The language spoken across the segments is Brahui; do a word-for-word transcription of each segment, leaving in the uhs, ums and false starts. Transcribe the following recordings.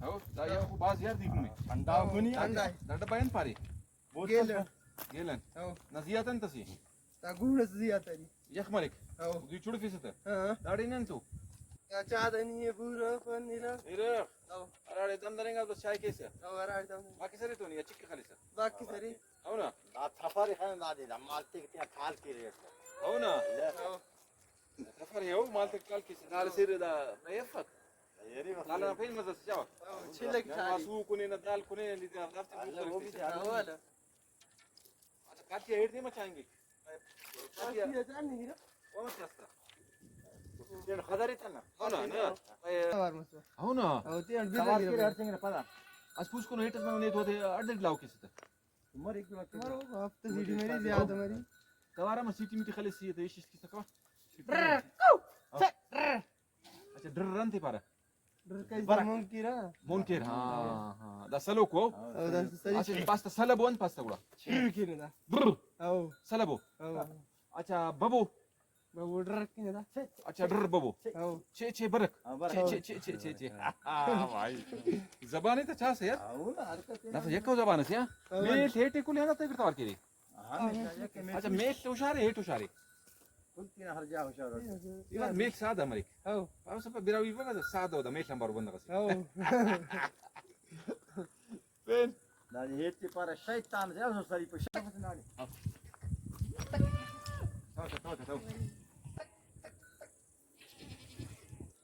ہو، دا یو خو بھاز یار دیک میں۔ ہندا کنی ہندا۔ دا ڈبہ انت پارے؟ گیلن۔ گیلن۔ ہو۔ نا زیات انت اسے؟ دا گوڑ اس زیات اری۔ یخ مریک۔ ہو۔ دوی چڑفیسہ تہ۔ ہاں۔ داڑے نن تو۔ یا چاہ دنی ہے پورا پنیرہ۔ ارے۔ ہو۔ ہراڑے دم درینگا بس چائے کیسہ۔ ہو، ہراڑے دم درینگا۔ باقی سرے تو نہیں، یا چک خلیسہ۔ باقی سرے۔ ہو نا؟ دا تھفر خان دادے دا مال تیک تیا کال کی ریٹ۔ ہو نا؟ ہو۔ تھفر ہے، ہو، مال تیک کال کیسہ۔ دال سر دا، نہ یفک۔ دال نا پین مزہ سے چاوا۔ ہو، چھلک نہ چالی۔ ماسو کنے، نہ دال کنے، نہ دال۔ اللہ وہ بھی دال۔ ہو، اللہ۔ اچھا، کاٹیا ہیٹ دے مچائیں گے۔ کاٹیا۔ کاٹیا جان نہیں رہا۔ وہ مت کرتا۔ تیل خدر ہی تھا نا۔ ہو نا، نا۔ ہو نا۔ ہو، تیل سوار کے ہر چنگ پدا۔ اس پوس کو ہیٹ اس میں نہیں تو تھے، اڈ لاؤ کسی طرح۔ مر ایک وقت۔ مر ہو، ہفتے سیٹی میری زیادہ مری۔ کوارا ما سیٹی میٹی خلے سی تے، اس کی سکوا۔ اچھا، ڈر رن تے پارا۔ ڈر کئی برک۔ مون کیرا۔ مون کیر، ہاں، ہاں۔ دا سلو کو۔ او، دا سلو۔ اچھا، پاستا سلبو انت پاستا گڑا۔ چھر کینے دا۔ برر۔ او۔ سلبو۔ او۔ اچھا، ببو۔ ببو ڈر کینے دا۔ اچھا، ڈر ببو۔ او۔ چے، چے برک۔ ہاں، برک۔ چے، چے، چے، چے، چے، چے۔ ہاں، بھائی۔ زبان تو چا سے یار۔ ہاں، وہ نا، حرکت ہے نا۔ داسہ یکو زبان سے، ہاں۔ ہاں۔ میل ہیٹے کل ہے نا، تے گڑا توار کیرے۔ ہمیشہ یک میل۔ اچھا، میل تو ہوشارے، ہیٹ ہوشارے؟ کل تینا ہر جا ہوشار اس۔ یار، میل سادہ مریک۔ ہو۔ اور سب براہوئی بگا سادہ ہوتا، میل ہم بارو بندغ اسے۔ ہو۔ پین۔ دا ہیٹ تے پارا شیطان سے، اسو سری پہ شیطان سے ناڑے۔ ہاں۔ تو، تو، تو، تو۔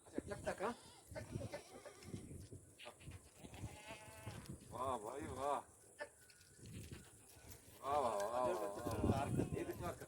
اچھا، ٹک ٹک، ہاں؟ واہ بھائی واہ۔ واہ، واہ، واہ، واہ، واہ۔ یہ دکھا کر۔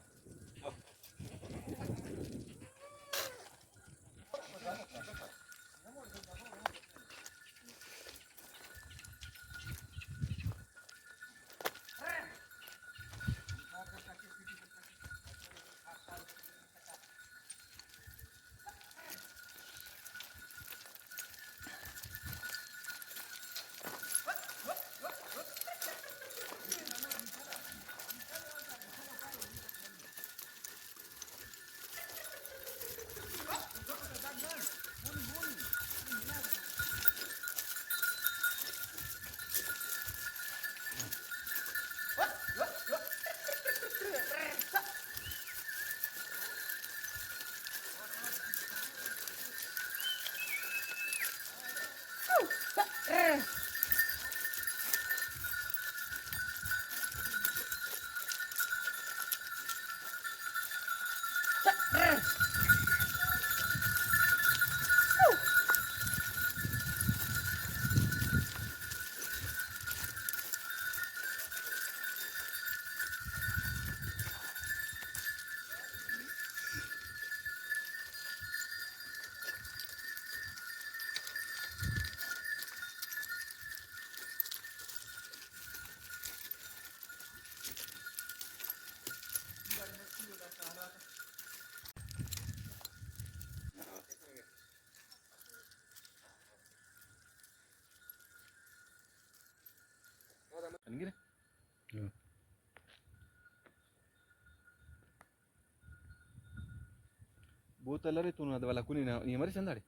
بوتل ارے تو نا، دا والا کنے نا، نی مریس ہنداڑے؟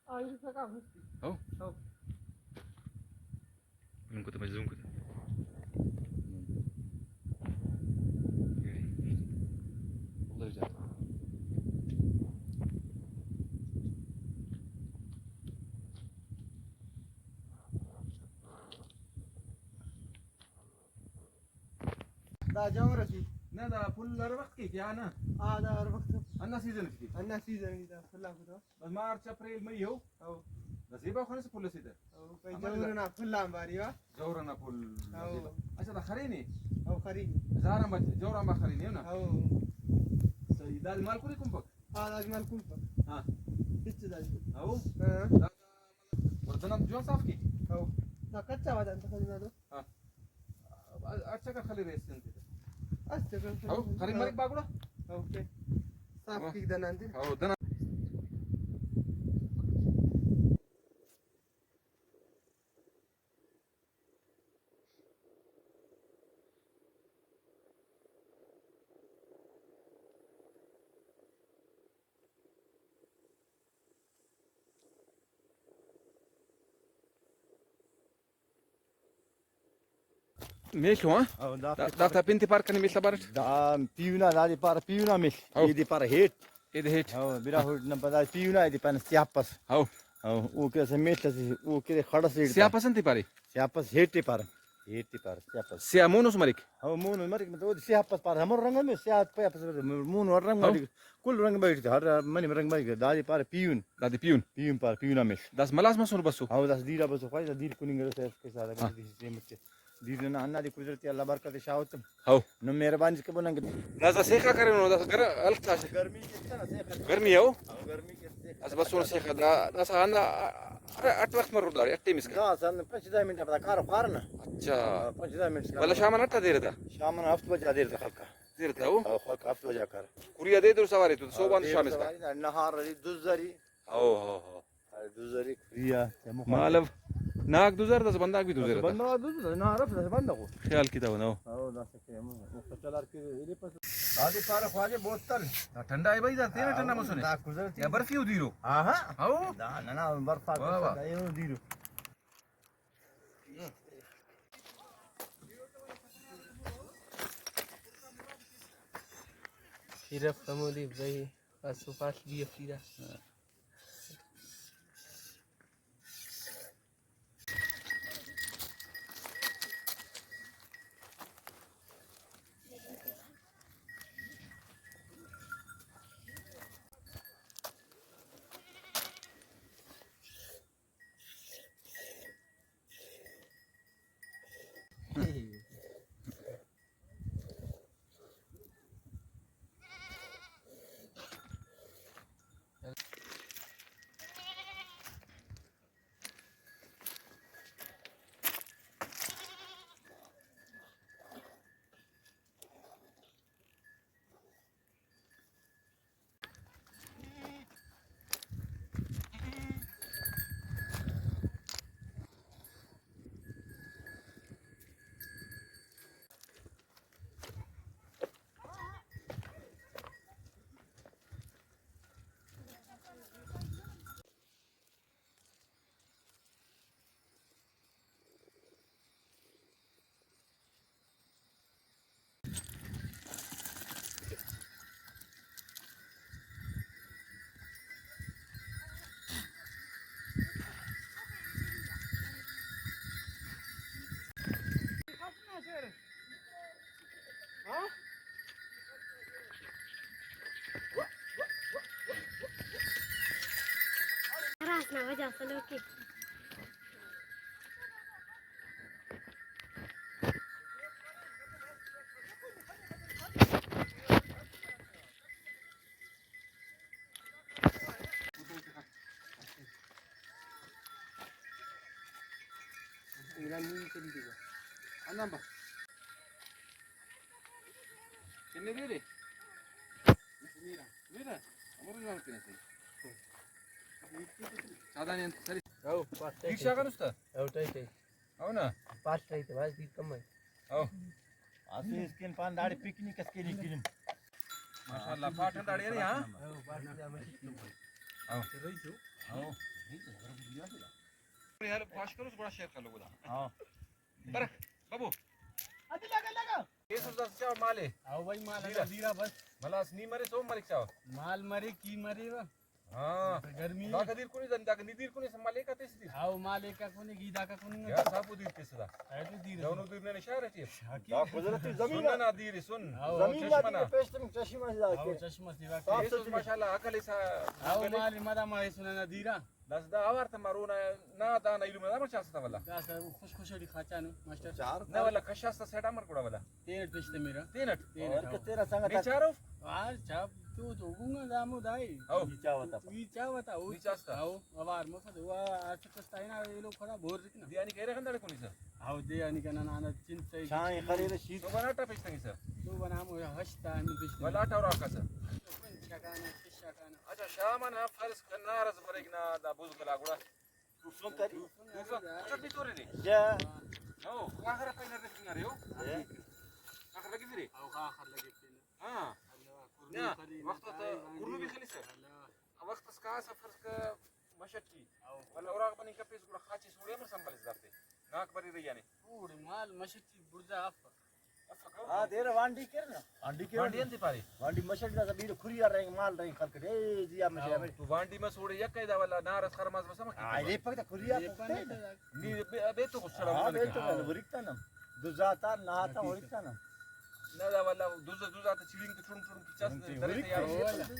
آ، ای سکا مستی۔ ہو؟ ہو۔ زوم کتہ، مچہ زوم کتہ۔ دا جوار اسی۔ نہ، دا پھل ہر وخت کیک یا نہ؟ ہاں، دا ہر وخت۔ ہندا سیزن اٹی کیک؟ ہندا سیزن اٹی دا پھل آ خدا۔ بس مارچ، اپریل، مئی ہو؟ ہو۔ دا زیبا خنسہ پھل اسے تہ۔ ہو، کئی ہمر جوار نا پھل آن باری وا۔ جوار نا پھل ہو۔ زیبا۔ اچھا، دا خرینے؟ ہو، خرینے۔ ہزار آن با، جوار آن با خرینے ہو نا؟ ہو۔ صحیح، دا مال کنے کن پک؟ ہاں، دا مال کن پک۔ ہاں۔ ہچ دا۔ ہو؟ ہاں۔ دا اور دنا جوان صاف کیک؟ ہو۔ دا کچا وا دنا تخلی نا دو۔ ہاں۔ اچھا کا خلی ریس انت۔ اچھا کا خلی۔ ہو، خلی مریک با گڑا؟ اوکے۔ صاف واہ۔ کیک دنا انت۔ ہو، دنا۔ ہاں۔ میڷ ہو، ہاں؟ او، دا دا، دافتا پن تے پار کنے میڷ تا بارٹ؟ دا پیونا، دادے پارہ پیونا میڷ۔ او۔ ایدے پارہ ہیٹ۔ ایدے ہیٹ۔ او، براہوئی نا پدا پیونا، ایدے پارہ سیاپس۔ او۔ او، او کہ اسہ میڷ اسے، او کہ خڑ اسے ایڑ تا۔ سیاپس انتے پارے؟ سیاپس ہیٹ تے پارہ۔ ہیٹ تے پارہ، سیاپس۔ سیاہ مونوس مریک؟ او، مونوس مریک، مطلب، او سیاپس پارہ، ہمو رنگ ہمے، سیاہ پیاپس، مونو ہر رنگ او۔ مریک، کل رنگ مریک، ہر منی رنگ مریک، دادے پارہ پیون۔ دادے پیون؟ پیون پارہ، پیونا میڷ۔ داس ملاس مسر بسو؟ او، داس دیرا بسو، خواہی داس دیر کننگ رسے، اس کے ساتھ ہاں۔ دیر ننا ہندا دی قدرتی اللہ برکت شاغ تم۔ ہو۔ نم مہربانی اس کے بننگ۔ داسا سیخا کرینو، داسا گر-، ہلک تا۔ گرمی کے اتنا سیخا۔ گرمی ہو؟ ہاں، گرمی کے سیخا۔ اس بسون سیخا دا، داسا ہندا اٹ وخت مرور داڑے، اٹ ٹائم اس کا؟ داسا پنچ دہ منٹ پدا کار خار نا۔ اچھا۔ ہاں، پنچ دہ منٹ اس کا۔ ولا شام نا اٹ دیر دا؟ شام نا ہفت بجہ دیر دا خلقا۔ دیر دا ہو؟ ہاں، خلقا ہفت بجہ کار۔ کوریا دے دو سواری تو، ہاں، صوبان دیر شام اس کا۔ سواری نا، نہار ری، دزری۔ ہو، ہو، ہو۔ ارے دزری کھریا، چمو خان۔ مالو ناک دزر دس بندغ بھی دزر دس تا۔ بندغ دزر دس، نا عرف دس بندغ ہو۔ خیال کتاب نو۔ او دا سکے ہم، او کچلار کے ایلے پس۔ آدے پارہ خواجہ بوتل۔ دا ٹھنڈا ہے بھائی، دا تیرے ٹھنڈا مسنے۔ دا قدرتی۔ یا برفی ہو دیرو۔ ہاں ہاں۔ ہاؤ۔ دا ننا برفا واہ واہ۔ دا یو دیرو۔ پھر اف کمودی بھائی، بس وہ پاس بھی اف کیرا۔ ہراس نا وجہ سے لوگ کی او، پاس ٹائٹ۔ او نا؟ پاس ٹائٹ بس، دیر کم ہے۔ او۔ اسہ اسکن پان داڑے پکنک اس کے لیے گرم۔ ماشاءاللہ، پاٹن داڑے ارے، ہاں؟ او، پاس ٹائٹ ماشاءاللہ۔ او۔ او۔ یار، پاش کرو، بڑا شیئر کر لو گدا۔ ہاں۔ برک، ببو۔ ادی لگا، لگا۔ ایسو دس چاو مالے۔ او بھائی، مال دیرا۔ دیرا بس۔ ملاس نی مرے، سو مرے چاو۔ مال مرے، کی مرے وا۔ ہاں۔ گرمی۔ داکا دیر کنے، داکا نی دیر کنے، مالیکا تیس دیر۔ ہاو، مالیکا کنے، گی داکا کنے۔ یا صاحب دیر تیس دا۔ ایٹو دیر۔ دونو دیر نے شہر ٹی۔ دا قدرتی زمین سن نا دیر سن۔ ہاو۔ زمین نا چشمہ نا۔ دیر پیش تم چشمہ سے ہاو، داکے۔ چشمہ سے داکے۔ صاف ستھری۔ ماشاءاللہ، عقل ایسا۔ ہاو، مال مدام ہے سننا دیرا۔ داسہ دا اوار تما رونا نا دانا ایلم نا دا مچا استا ولا۔ داسہ خوش خوش اٹی خاچانو ماسٹر۔ چار۔ نہ ولا کشاس تا سیٹ امر گڑا ولا۔ تینٹ پیش تمیرہ۔ تینٹ؟ تینٹ، اور ہاں۔ کتنا سنگت نے آ-، چارو؟ آ، چا تو تو گنگا دامو دائی۔ ہاؤ۔ ای چاوتا۔ ای چاوتا، او نی چاستا۔ ہاؤ، اوار مفت، وا آرٹ کستا ہنا ایلو کھڑا بور دکنا۔ دیانی کہرہ خندڑ کونی سر۔ ہاؤ، دیانی کنا نانا چن صحیح۔ چائے خرید شیت۔ تو بناٹا پیش تنگی سر۔ تو بنامو یا ہشتا ہنو پیش تنگی۔ ولا آٹا اور آکا سر۔ شکانا، شکانا۔ اچھا، شام نا فرض کن نارس بریک نا دا بوز کلا گڑا۔ دوسرون تری۔ دوسرون۔ اچھا، بھی تو رہے۔ یا۔ او، خاخر پہ نہ رکھ نہ رہے ہو۔ یا۔ خاخر لگی پھرے۔ او، خاخر لگی پھرے۔ ہاں۔ اللہ، نہ، قربانی وقت خلی تو نہ، قربو بھی خلی سر۔ اللہ۔ وقت اس کا سفر کا مشق کی۔ او۔ اللہ اوراق بنی کا پیس گڑا خاچی سوڑے مر سنبھل اس دفتے۔ ناک بری رہی یعنی۔ اوڑے مال مش ٹی بڑزا افک۔ ہاں، دیرہ وانڈی کر نا۔ وانڈی کر۔ وانڈی انت پارے؟ وانڈی مش ٹی داسہ بیرہ کھری آ رہینگ، مال رہینگ خلق ٹی۔ اے جی آ مش ٹی۔ تو وانڈی مس اوڑے یک ایدا والا نار اس خرماس بس ہمک ہاں، کیتے۔ لیپک تا کھری آ لیپن پکتے نا۔ نی بے، بے تو کچھ چڑا ہاں، بے تو ہاں۔ ورک تا نا۔ دزا تا، نہا تا، ورک تا نا۔ نہ دا والا دز، دز آتا چڑینگ تو چڑم چڑم کچاس چڑم چڑم درے تے یار۔ ورک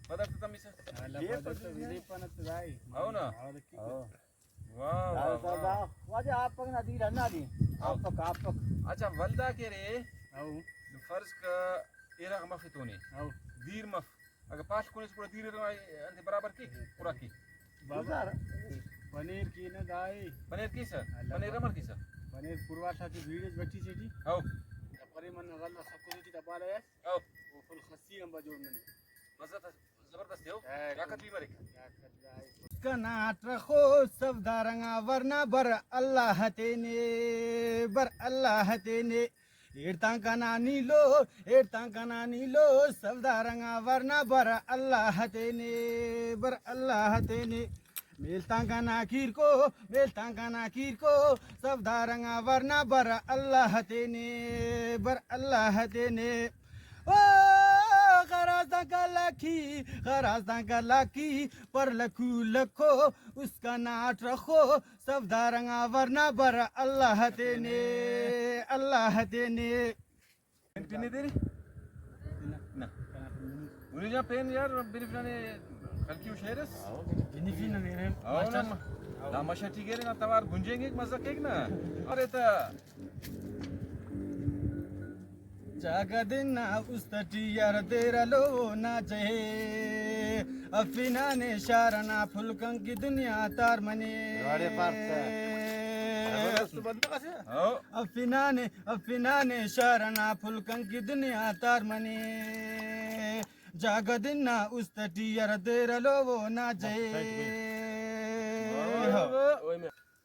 تا۔ بدر تو تمیسہ۔ اللہ بدر تو لیپن تو دائی۔ ہاں نا۔ اور کی ہاں۔ واہ، واہ، واہ۔ واجہ آپ پک نا دیر ہندا دے۔ ہاں۔ آپ پک، آپ پک۔ اچھا، ولدا کہ رے، ہاں۔ فرض کہ ایرغ مف تونے۔ ہاں۔ دیر مف۔ اگہ پاڷ کنے اس گڑا دیر ایرغ انت برابر کے، پورا کے۔ بابا، پنیر کی نہ دائی۔ پنیر کیسہ؟ اللہ پنیر پاک۔ امر کیسہ؟ پنیر پورواتا کی ویڈیوز بٹی سے ٹی۔ ہاں۔ پرے من غلہ سکو سے ٹی دبالا یس۔ ہاں۔ او فل خسی ہم با جوڑ منی۔ مزہ تا زبردست ہے ہو۔ ہاں، طاقت بھی مریک۔ کنا ٹرخو سودارنگا ورنا بر اللہ تینے، بر اللہ تینے۔ ایڑتان کنا نیلو، ایڑتان کنا نیلو، سودارنگا ورنا بر اللہ تینے، بر اللہ تینے۔ میلتان کنا کیر کو، میلتان کنا کیر کو، سودارنگا ورنا بر اللہ تینے، بر اللہ تینے۔ او خراس دان کلاکی، خراس دان کلاکی، پر لکھو لکھو، اس کا ناٹ رکھو، سودارنگا ورنا بر اللہ تینے، اللہ تینے۔ پین پن دے رے؟ نہ۔ منیر جان پین یار، بنفنانے خلقی و شعر اس۔ بنفنانے۔ او نا، دا مش ٹی گیرے نا توار گنجینگ ایک مزہ کیک نا۔ ارے تا۔ جاگہ دن نا است ٹی یار دیر لو نا جہے۔ افنانے شار نا پھلکن کی دنیا تار منے۔ واڑے پارت۔ ہاں۔ افنانے، افنانے شار نا پھلکن کی دنیا تار منے۔ جاگہ دن نا است ٹی یار دیر لو نا جہے۔ واہ، واہ، واہ۔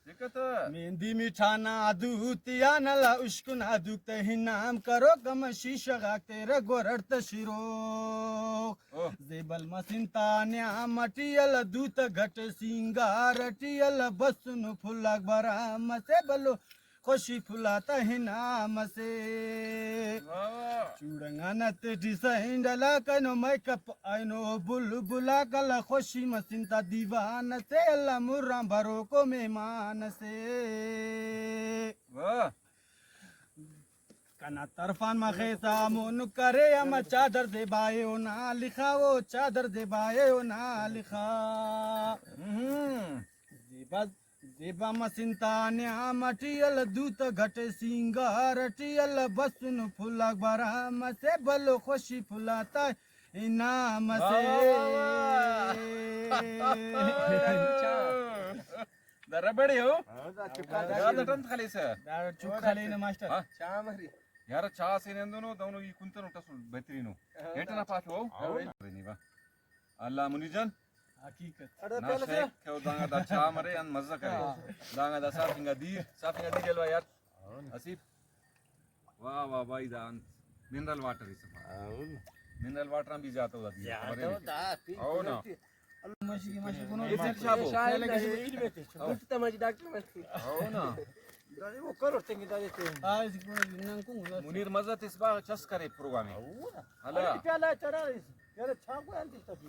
دقت۔ مہندی مٹھانا دوتیا نلا اشکنا دوک تہ انعام کرو، کم شیشہ غاک تیرہ گورڑ تشیرو۔ اوہ۔ زیبل مسن تا نعام ٹی ال دوت گھٹ سینگار ٹی ال بسن پھلاک برام سے بلو خوشی پھلا تا انعام سے۔ واہ واہ۔ چوڑنگا نت ٹی سینڈلا کنو میک اپ اینو بلبلا کل خوشی مسن تا دیوان سے، اللہ مران بروکو مہمان سے۔ واہ۔ کنا طرفان مخیسا مون کرے ہم چادر زیبائے او نا لخا، او چادر زیبائے او نا لخا۔ ہم۔ زیبا زیبا مسن تا نعام ٹی ال دوت گھٹ سینگار ٹی ال بسن پھلاک برام سے بلو خوشی پھلا تا انعام سے۔ واہ، واہ، واہ، واہ۔ دا ربڑے ہو؟ ہاں، دا چکا دا دا ٹنت خلیسہ۔ دا چک خلینے ماسٹر۔ ہاں۔ چا مری۔ یار چا سے نندنو دونو ای کنتنو ٹسل بہترینو۔ ہاں۔ ہیٹنا پاٹو ہو؟ ہاں۔ اللہ منیر جان۔ حقیقت۔ اڑے نا پیالہ سے۔ شیک کہ دانگا دا چا مرے ان مزہ کرے۔ ہاں۔ دانگا دا صاف انگا دیر، صاف انگا دیر جلوہ یار۔ ہاں۔ حسیب۔ واہ واہ بھائی دا انت منرل واٹر ہی سفا۔ ہاں۔ منرل واٹر ہم بھی زیادہ ہوتا دیر۔ زیادہ ہوتا، پی او نا۔ ماشی کی ماشی کنو۔ ایسے شابو۔ شاید ایسے۔ گفت ماشی ڈاکٹر ماشی۔ او نا۔ دادے وہ کرو تنگی دادے تے۔ آ، اس کو نن کو گزار۔ منیر مزہ تس با چس کرے پروگرام۔ او نا۔ ہلا۔ پیالہ چڑھا رہی۔ یار، چھاپ کو انت تفی۔